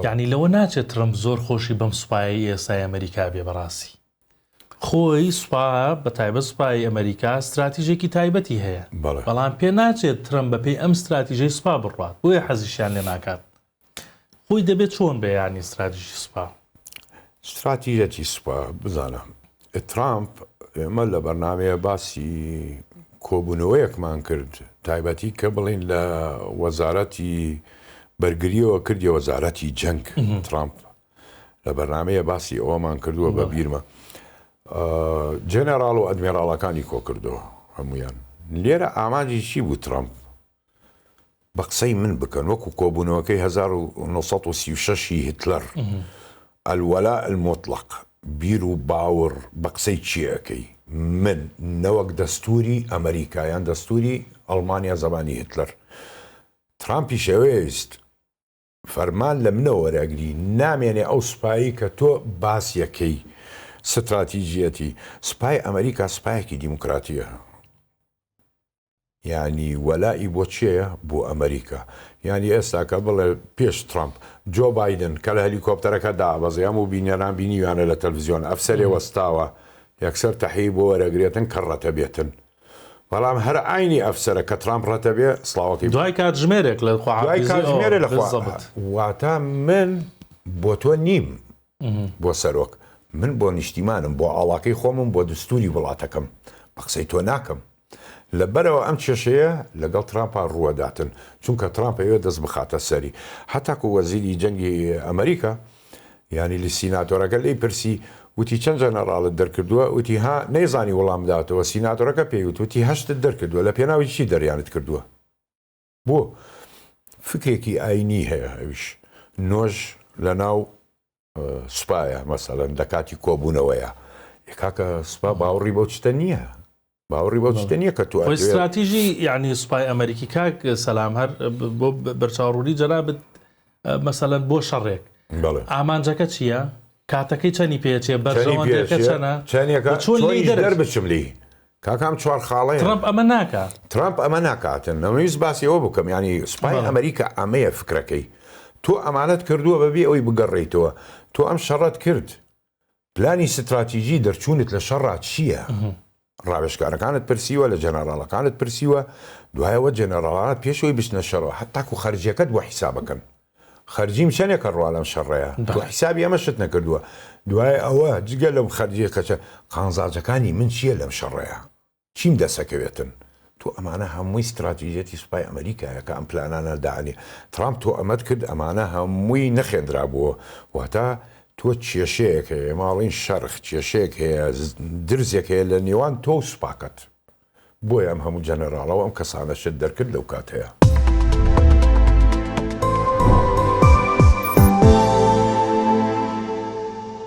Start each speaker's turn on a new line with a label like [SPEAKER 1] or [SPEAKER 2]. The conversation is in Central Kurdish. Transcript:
[SPEAKER 1] یانی لەوە ناچێت ترەمپ زۆر خۆشی بەم سوپایەی ئێستای ئەمریکا بێ بەڕاستی. خۆی سوپا بە تایبەت سوپای ئەمریکا ستراتیژێکی تایبەتی هەیە. بەڵام پێ ناچێت ترەمپ بەپێی ئەم ستراتیژەی سوپا بڕوات بۆیە حەزیشیان لێ ناکات. خۆی دەبێت چۆن بێ یانی ستراتیژی سوپا؟
[SPEAKER 2] ستراتیژەتی سوپا بزانە ترامپ ئێمە لە بەرنامەیە باسی کۆبوونەوەیەکمان کرد تایبەتی کە بڵین لە وەزارەتی بەرگریەوە کردی وەزارەتی جەنگ ترامپ لە بەرنمەیە باسی ئەوەمان کردووە بە بیرمە جەنەراڵ و ئەدمێراڵەکانی کۆ کردەوە هەمویان لێرە ئامانجی چی بوو ترامپ بە قسەی من بکەن وەکو کۆبوونەوەکەی 1936 ی هیتلەر الولاء المطلق بیر و باوڕ بە قسەی کێ ئەکەی من نەوەک دەستوری ئەمریکا یان دەستوری ئەڵمانیا زەمانی هیتلەر ترامپیش ئەوێست فەرمان لە منەوە وەرئەگری نامێنێ ئەو سوپایەی کە تۆ باسیەکەی ستراتیجیەتی سوپای ئەمریکا سوپایەکی دیموکراتیە یانی وەلائی بۆ کێیە؟ بۆ ئەمریکا. یانی ئێستا کە بڵێ پێش ترەمپ، جۆ بایدن کە لە هەلیکۆپتەرەکە دابەزی، هەموو بینەران بینیویانە لە تەلڤزیۆن، ئەفسەرێ وەستاوە، یەکسەر تەحیەی بۆ وەرەگرێتن کە ڕەتەبێتن. بەڵام هەر عەینی ئەفسەرە کە ترامپ ڕەتەبێ، سڵاوەکەی بۆ.
[SPEAKER 1] دوای کاتژمێرێک لە
[SPEAKER 2] دوای
[SPEAKER 1] خواحافیزی ئەوە،
[SPEAKER 2] کاتژمێرێ لە خوا.
[SPEAKER 1] بالضبط.
[SPEAKER 2] واتە من بۆ تۆ نیم بۆ سەرۆک، من بۆ نیشتیمانم، بۆ ئاڵاکەی خۆمم، بۆ دستوری وڵاتەکەم. بە قسەی تۆ ناکەم. لەبەرئەوە ئەم کێشەیە لەگەڵ ترامپا ڕووەداتن، چونکە ترامپ ئەیەوێت دەست بخاتە سەری. هەتاکو وەزیری جەنگی ئەمریکا یانی لە سیناتۆرەکە لێی پرسی وتی چەند جەنەڕاڵت دەرکردووە؟ وتی ها، نەیزانی وڵام بداتەوە، سیناتۆرەکە پێی وت، وتی هەشتت دەرکردووە، لە پێناوی چی دەریانت کردووە؟ بۆ؟ فکرێکی ئاینی هەیە ئەویش نۆژ لەناو سوپایە مەسەلەن لە کاتی کۆبوونەوەیە کاکە سوپا باوەڕی بەو شتە نییە باوەڕی بەو شتە نییە کە تۆ
[SPEAKER 1] خۆی ستراتیژی یعنی سوپای ئەمریکی کاک سەلام هەر بۆ بەرچاوڕوونی جەنابت مەسەلەن بۆ شەڕێک ئامانجەکە چییە؟ کاتەکەی چەنی پێچێ بەرژەوەندەکە چەنە
[SPEAKER 2] چەنێکە
[SPEAKER 1] چۆن لێی
[SPEAKER 2] دەربچم لێی کاکە ئەم چوار خاڵەیە.
[SPEAKER 1] ترەمپ ئەمە ناکا.
[SPEAKER 2] ترەمپ ئەمە ناکاتن. ئەمەویست باسی ئەوە بکەم یانی سوپای ئەمریکا ئەمەیە فکرەکەی. تۆ ئەمانەت کردووە بەبێ ئەوەی بگەڕێیتەوە. تۆ ئەم شەڕەت کرد. پلانی ستراتیجی دەرچوونت لە شەڕا چییە؟ ڕاوێژکارەکانت پرسیوە، لە جەنەڕاڵەکانت پرسیوە، دوایەوە جەنەڕاڵانت پێش ئەوەی بچنە شەڕەوە هەتاکو خەرجیەکەت بۆ حیسابەکەن. خەرجیم چەنێکە ڕوا لەم شەڕەیا تۆ حیسابی ئەمەشت نەکردووە دوای ئەوە جگە لەم خەرجیە کەچە قانزاجەکانی من چییە لەم شەڕەیا چیم دەسەکەوێتن تۆ ئەمانە هەمووی ستراتیژیەتی سوپای ئەمریکایە کە ئەم پلانانە دانێ ترامپ تۆ ئەمەت کرد ئەمانە هەمووی نەخێندرابووە واتە تۆ کێشەیەک هەیە ماڵین شەرخ کێشەیەک هەیە درزێک هەیە لە نێوان تۆ و سوپاکەت بۆیە ئەم هەموو جەنەراڵەوە ئەم کەسانەشت دەرکرد لەو کاتەیە.